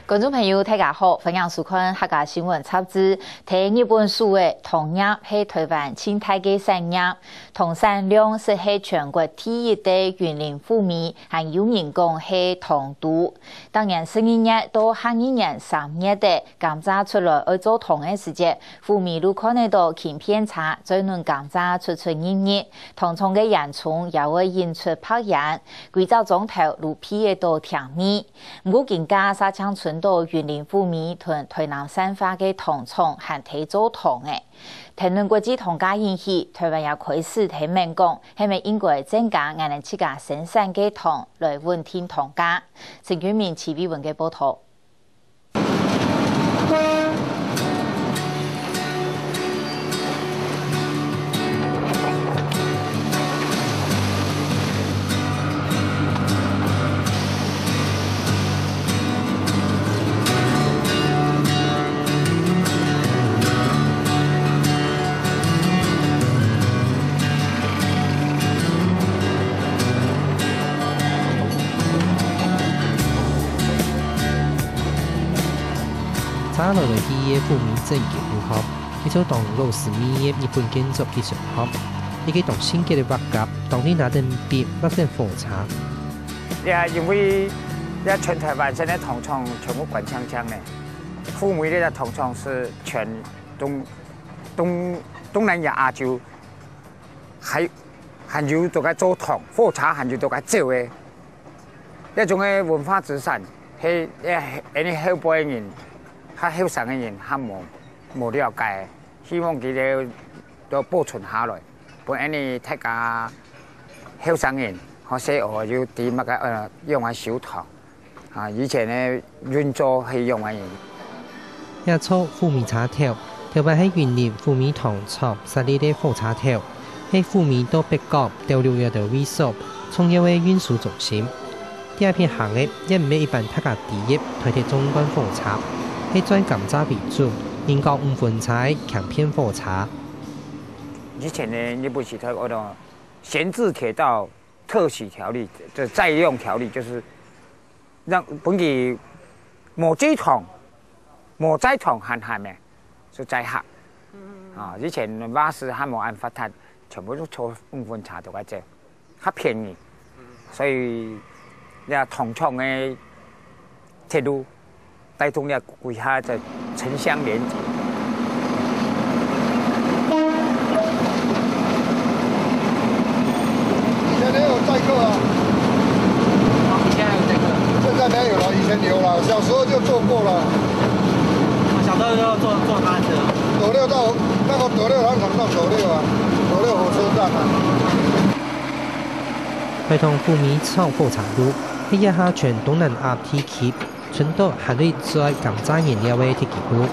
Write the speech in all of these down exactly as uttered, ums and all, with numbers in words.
觀眾朋友，大家好，歡迎收看客家新聞雜誌。在日本手个糖業係臺灣盡大个產業，糖產量係全國第一个雲林虎尾，還有人講係糖都。逐年十二月到下二年三月个甘蔗出來愛做糖个時節，虎尾就看得到輕便車載等甘蔗出出入入，糖廠个煙囪也會引出白煙，歸隻庄頭就鼻得到甜味。 毋過今下煞淨伸到雲林虎尾同臺南善化个糖廠還在做糖仔。聽等國際糖價興起，臺灣也開始在愐講，係毋係應該增加𠊎等自家生產个糖來穩定糖價？陳君明、徐偉文个報導。 車來來去去个虎尾鎮九路口，一座當老式味个日本建築个商場，一個當性格个畫家，當地拿等筆畫等火車。也因為這全臺灣省个糖廠全部關淨淨呢，虎尾這個糖廠係全東東東南亞亞洲還還有在該做糖，火車還有在該走个。 這種个文化資產，係，係，恁呢後輩个人，較後生个人較無，無了解，希望佢兜都保存下來，分恁呢大家後生人，吼，細人有知麼个，呃，仰般收糖，啊，以前个運作係仰般个。 這座虎尾車頭，頭擺係雲林虎尾糖廠設立个火車頭，係虎尾到北港、斗六這兜位所，重要个運輸中心。這片行个，也毋係一般大家知个台鐵縱貫火車，係載甘蔗為主，人工五分車个輕便火車。以前呢，日本時代有个閒置鐵道特許條例，就載用條例，就是 讓分佢無載糖，無載糖閒閒个，就載客。啊，以前巴士還無恁發達，全部都坐五分車就該走，較便宜。所以，這糖廠个鐵路 帶動了歸下个城鄉連結。以前也有載客啊。以前還有載客？現在沒有了，以前有了，小時候就坐過了。啊，小時候就坐，坐他的車。斗六到，那個斗六糖廠到斗六啊，斗六火車站啊。開通虎尾廠火車路，係這下全東南亞地區 伸到還會載甘蔗原料个鐵枝路。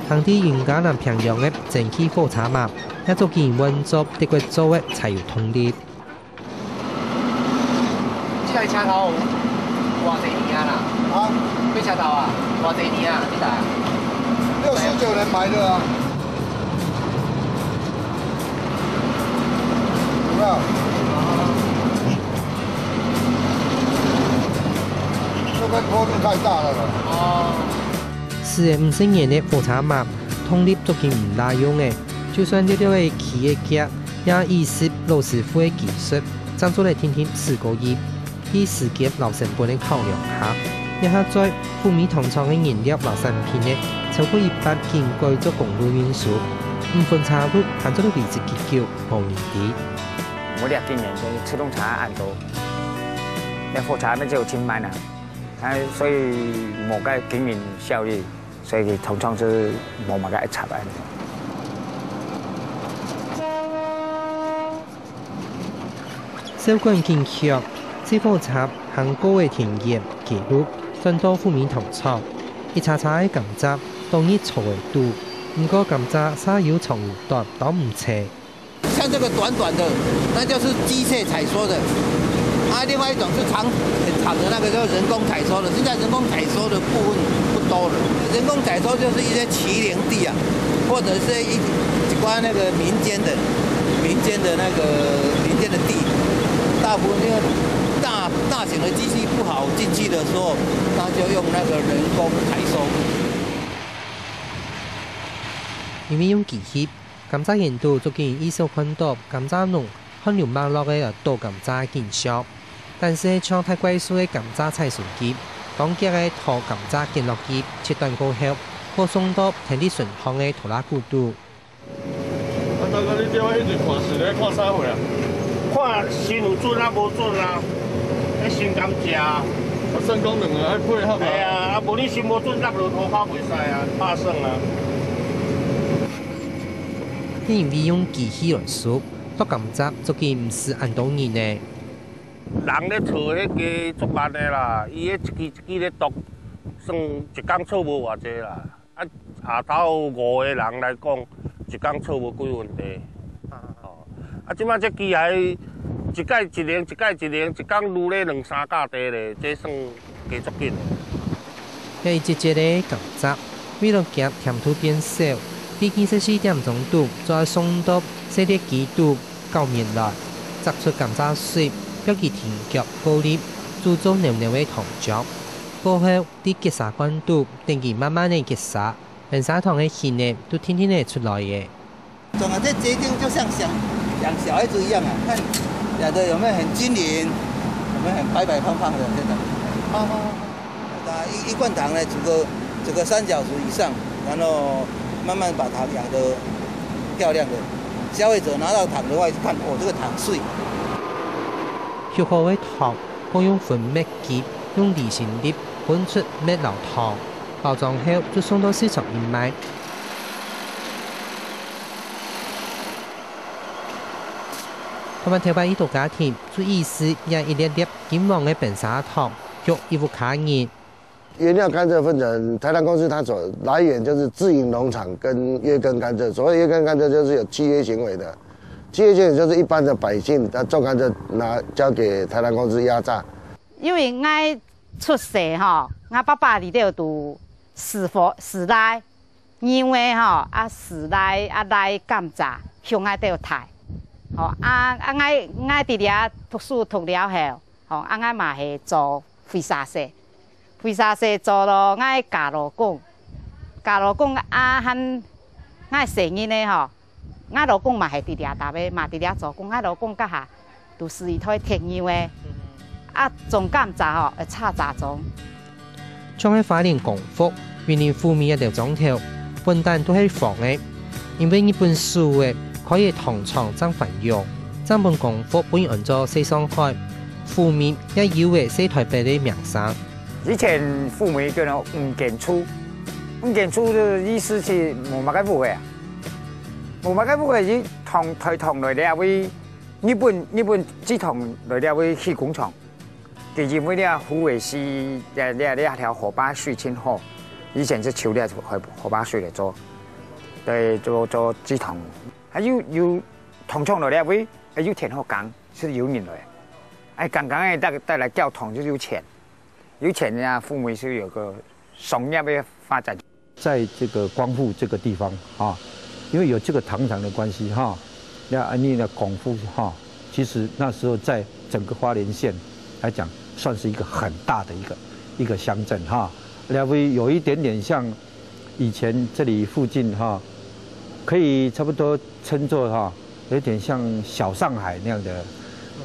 行在雲嘉南平洋个蒸汽火車嘛，也足緊換做德國做个柴油動力。這台車頭有偌濟年啊啦？啊？這車頭啊，偌濟年啊？這台啊？六十九年買的啊。有沒有？ 這個坡度太大了啦。駛了五十年个火車嘛，動力足緊毋罅用个，就算略略仔騎會遽，也愛依賴老師傅个技術，正做得定定駛過去。在時間摎成本个考量下，這下載虎尾糖廠个原料摎產品个，超過一半緊改做公路運輸，五分車路還做得維持幾久，無人知。 無這幾年，就係自動車恁多，該火車乜就盡慢啊，啊，所以無該經營效益，所以糖廠就無麼个愛插恁。收管緊畜，載火車行過个田園街路，轉到虎尾糖廠，一車車个甘蔗，當日坐會堵，毋過甘蔗煞有長有短，都毋齊。 像這個短短的，那就是機械採收的。啊，另外一種是長，很長的那個叫人工採收的。現在人工採收的部分不多了。人工採收就是一些畸零地啊，或者是一，一般那個民間的，民間的那個，民間的地，大部分因為大，大型的机器不好进去的时候，他就用那个人工采收。因為用機器，甘蔗園肚最近已少看到甘蔗農汗流脈落个來倒甘蔗个景象，但係像大怪獸个甘蔗採收機，當遽个討甘蔗揀落去，切斷過後，過送到田地脣項个拖拉庫肚。 啊，大哥，你這擺一直看，是咧看啥貨啊？看身有準啊，無準啊，彼身甘蔗啊。啊，算講兩个愛配合啊。哎呀，啊，無你身無準，落落塗跤袂使啊，拍算啊。因為用機器來收，剁甘蔗足緊毋使恁多人呢。人咧做彼个足慢的啦，伊彼一支一支咧剁，算一工做無偌濟啦。 啊，下頭五个人來講，一工做無幾分地。吼，啊，這擺這機械一改一輪，一改一輪，一工攄咧兩三甲地咧，這算加足緊的。這一節節个甘蔗，為了驚甜度變少，佇二十四點鐘肚，就愛送到細粒機肚攪綿來，摘出甘蔗水，約佢停腳過濾，煮做濃濃个糖漿。過後，佇結沙罐肚，等佢慢慢个結沙， 粄砂糖个形呢，都定定仔出來咧。種啊，這結晶就像小，養小孩子一樣啊，看養得有沒有很均勻，有沒有很白白胖胖的這種。啊，一，一罐糖呢，煮個，煮個三小時以上，然後慢慢把糖養得漂亮的，消費者拿到糖的話，一看，哦，這個糖水。畜好个糖，過用分蜜機，用離心力分出蜜摎糖。 包裝後就送到市場去賣。臺灣頭擺已多家庭就以食這一粒粒金黃个粄砂糖，畜一屋下人。原料甘蔗分成，台糖公司它所來源就是自營農場跟月耕甘蔗。所謂月耕甘蔗，就是有契約行為的。契約行為就是一般的百姓，他種甘蔗拿交給台糖公司壓榨。因為𠊎出世吼，𠊎爸爸裡頭都 蒔花、蒔梨、牛仔吼，啊蒔梨啊梨甘蔗，畜𠊎兜大。吼，啊，啊𠊎，𠊎佇這讀書讀了後，吼，啊𠊎嘛係做會社事，會社事做咯，𠊎嫁老公，嫁老公啊，還𠊎細人仔吼， 𠊎老公嘛係佇這搭个，嘛佇這做工。𠊎老公該下都係一台鐵牛仔，啊種甘蔗吼，愛插蔗種。像係花蓮光復、雲林富美這兜庄頭，本旦都係荒个，因為日本時節開个糖廠正繁榮，正分光復分人安做世上海，富美也有个世代別个名聲。以前富美叫做五間厝，五間厝个意思係無麼个屋个啊。 無麼个屋个，佢糖，代糖來這位，日本，日本製糖來這位起工廠。佢因為這湖尾溪，這，這，這條河壩水盡好，以前係抽這河，河壩水來做，來做，做製糖。還有，有糖廠來這位，還有田好耕，係有人來。哎，剛剛个帶，帶來攪糖就有錢，有錢呀，富美係有個商業个發展。 在這個光復這個地方啊，因為有這個糖廠的關係哈，那安尼的光復哈，其實那時候在整個花蓮縣來講，算是一個很大的一個，一個鄉鎮哈。那會有一點點像以前這裡附近哈，可以差不多稱作哈，有點像小上海那樣的，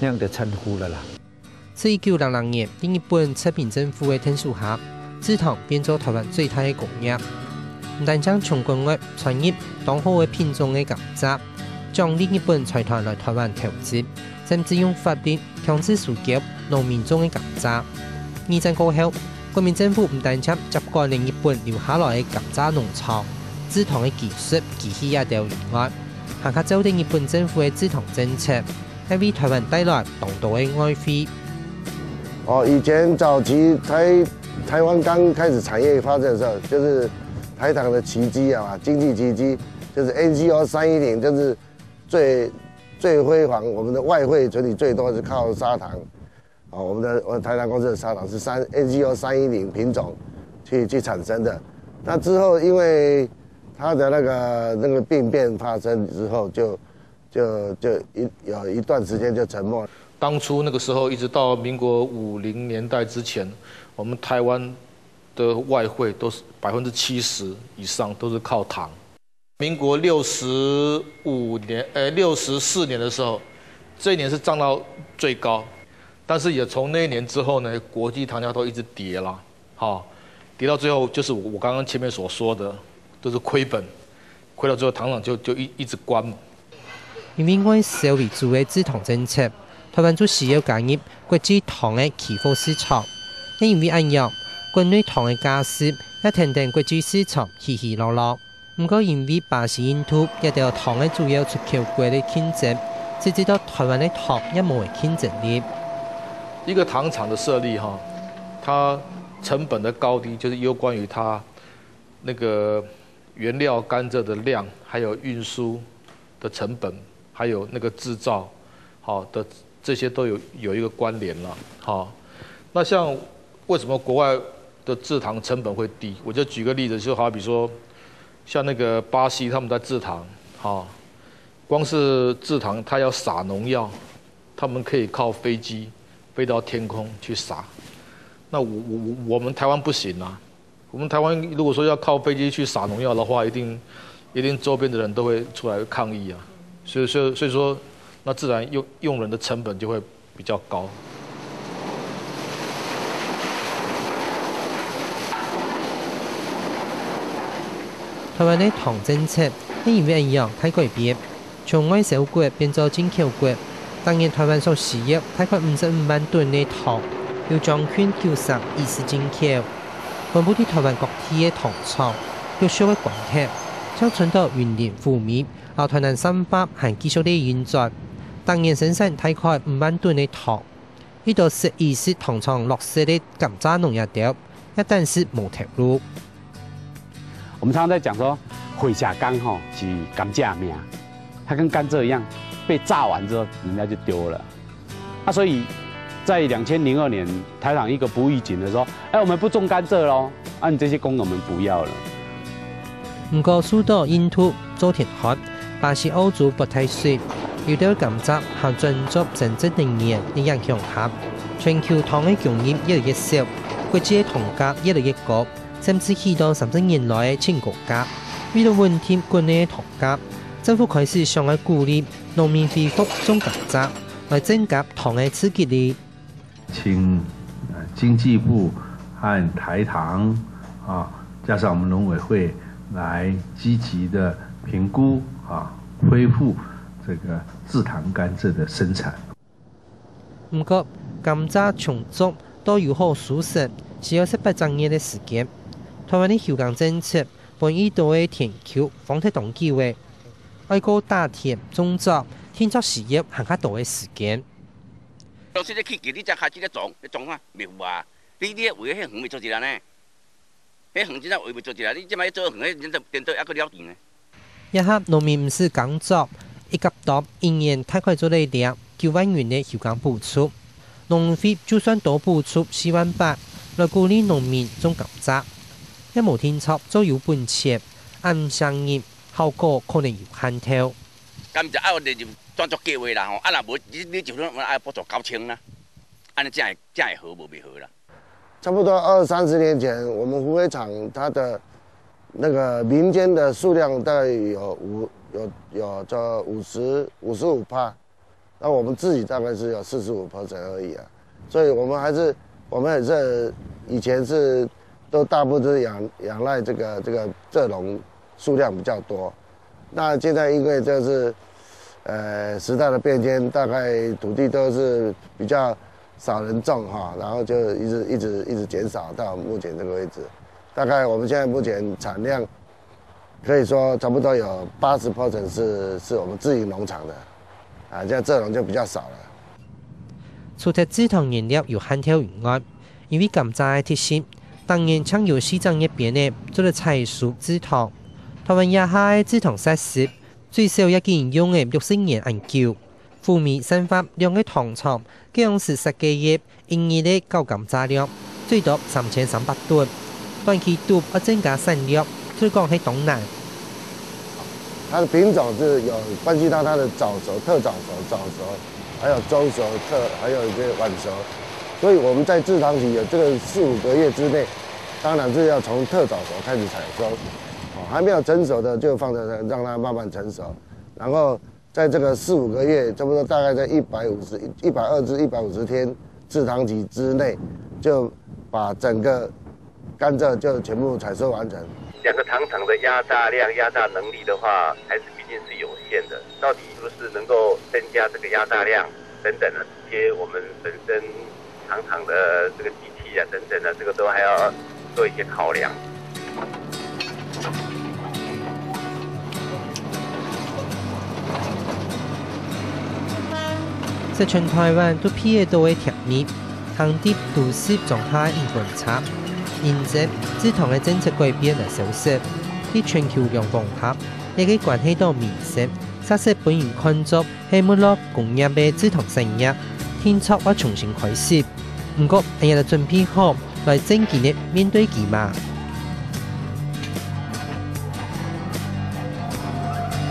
那樣的稱呼了啦。 自一九零零年，佇日本殖民政府个𢯭手下，製糖變做臺灣最大个工業。毋單淨從國外傳入當好个品種个甘蔗，獎勵日本財團來臺灣投資，甚至用法律強制收購農民種个甘蔗。二戰過後，國民政府毋單淨接管了日本留下來个甘蔗農場、製糖个技術、機器也兜以外，還較照著日本政府个製糖政策， 還為臺灣帶來當多个外匯。哦，以前早期臺，臺灣剛開始產業發展的時候，就是臺糖的奇蹟啊，經濟奇蹟，就是N C O三一零，就是最，最輝煌，我們的外匯存底最多是靠砂糖。哦，我們的，我們臺糖公司的砂糖是三，N C O三一零品種去，去產生的。那之後因為它的那個，那個病變發生之後，就 就，就一，有一段時間就沉默。当初那个时候，一直到民国五零年代之前，我们台湾的外汇都是百分之七十以上都是靠糖。民国六十五年，呃，六十四年的时候，这一年是涨到最高，但是也从那一年之后呢，国际糖价都一直跌了，好，跌到最后就是我我刚刚前面所说的，都是亏本，亏到最后糖厂就就一一直关嘛。因为外销为主个制糖政策，台湾就需要加入国际糖个期货市场。也因为恁样，国内糖个价值也跈等国际市场起起落落。毋过因为巴西、印度這兜糖个主要出口國个競爭，直至到台灣个糖也無競爭力。一个糖厂的设立哈，它成本的高低就是有关于它那个原料甘蔗的量，还有运输的成本，还有那个制造，好的这些都有有一个关联了。好，那像为什么国外的制糖成本会低？我就举个例子，就好比说，像那个巴西他们在制糖，好，光是制糖它要撒农药，他们可以靠飞机飞到天空去撒。那我我我我们台湾不行啊，我们台湾如果说要靠飞机去撒农药的话，一定一定周边的人都会出来抗议啊。所以所以所以说，那自然用用人的成本就会比较高。台灣个糖政策係因為恁樣大改變，從外銷國變做進口國。當年台灣所需要大概五十五萬噸个糖，由將近九成一直進口。分布在台灣各地个糖廠，陸續个關忒，像川島雲林、虎尾、摎台南善化還繼續在運轉。當年生產大概五萬噸个糖， 一到十一隻糖廠落實个甘蔗農業條，也暫時無頭路。我们常常在讲说，火甲苷吼是甘蔗命，它跟甘蔗一样，被榨完之后人家就丢了。啊，所以在两千零二年台糖一个不预警的说，哎，我们不种甘蔗喽，啊，你这些工人我们不要了。毋過受到印度做天旱、巴西、澳洲發大水，有兜甘蔗還轉作真正能源个影響下，全球糖个供應越來越少，國際个糖價越來越高，甚至去到三十年來个新高價。為了穩定國內个糖價，政府開始想愛鼓勵農民恢復種甘蔗，來增加糖个刺激力。 请呃经济部和台糖啊，加上我们农委会来积极的评估啊，恢复这个制糖甘蔗的生产。毋過，甘蔗從種到有好收成，需要十八隻月个時間。台灣个休耕政策分已多个田坵荒忒當久个，愛過打田、種作，定著需要還較多个時間。 老實个去，你才開始咧種，你種啊，袂赴啊。你你个位迄遠袂做得啦呢，迄遠真正位袂做得啦。你即擺做遠，迄真正顛倒抑个了錢呢。這下農民毋使耕作，一甲多一年大概做得領九萬元个休耕補助。農會就算多補助四萬八，來鼓勵農民種甘蔗，也無定著做有本錢，恁成日效果可能有限頭。甘蔗愛有利潤，當作計劃啦吼，啊若無，你你就算愛補助九千啦，安尼才會才會好，無袂好啦。 差不多二三十年前，我们虎尾厂它的那个民间的数量大概有五有有这五十五十五趴，那我们自己大概是有四十五趴而已啊。所以我们还是我们也是以前是都大部分都是仰仰赖这个这个蔗农数量比较多。那现在因为这是呃时代的变迁，大概土地都是比较少人种哈，然后就一直一直一直减少到目前这个位置。大概我们现在目前产量可以说差不多有八十 percent 是是我们自营农场的，啊，现在蔗农就比较少了。除忒制糖原料有限頭以外，因為甘蔗个特性，當年正有四隻月邊仔做得採收制糖。台灣這下个制糖設施最少已經用了六十年恁久。虎尾、善化兩个糖廠，該央時設計个一日个攪甘蔗量最多三千三百噸，短期都愛增加產量，就講係當難。它的品种是有关系到它的早熟、特早熟、早熟，还有中熟、特，还有一些晚熟。所以我们在制糖期有这个四五个月之内，当然是要从特早熟开始采收，哦，还没有成熟的就放在那，让它慢慢成熟，然后在这个四五个月，差不多大概在一百五十、一百二十、一百五十天制糖期之内，就把整个甘蔗就全部采收完成。两个糖厂的压榨量、压榨能力的话，还是毕竟是有限的。到底是不是能够增加这个压榨量等等的，这些我们本身糖厂的这个机器啊等等的，这个都还要做一些考量。在全台湾都配得到个甜蜜，糖滴都市庄下一分差。因此，制糖个政策改变个消息，在全球央行下，也个关系到民生，实在分人看作係没落工業个制糖生意，定著會重新开始。毋过，𠊎兜準备好来正經个面对佢嗎？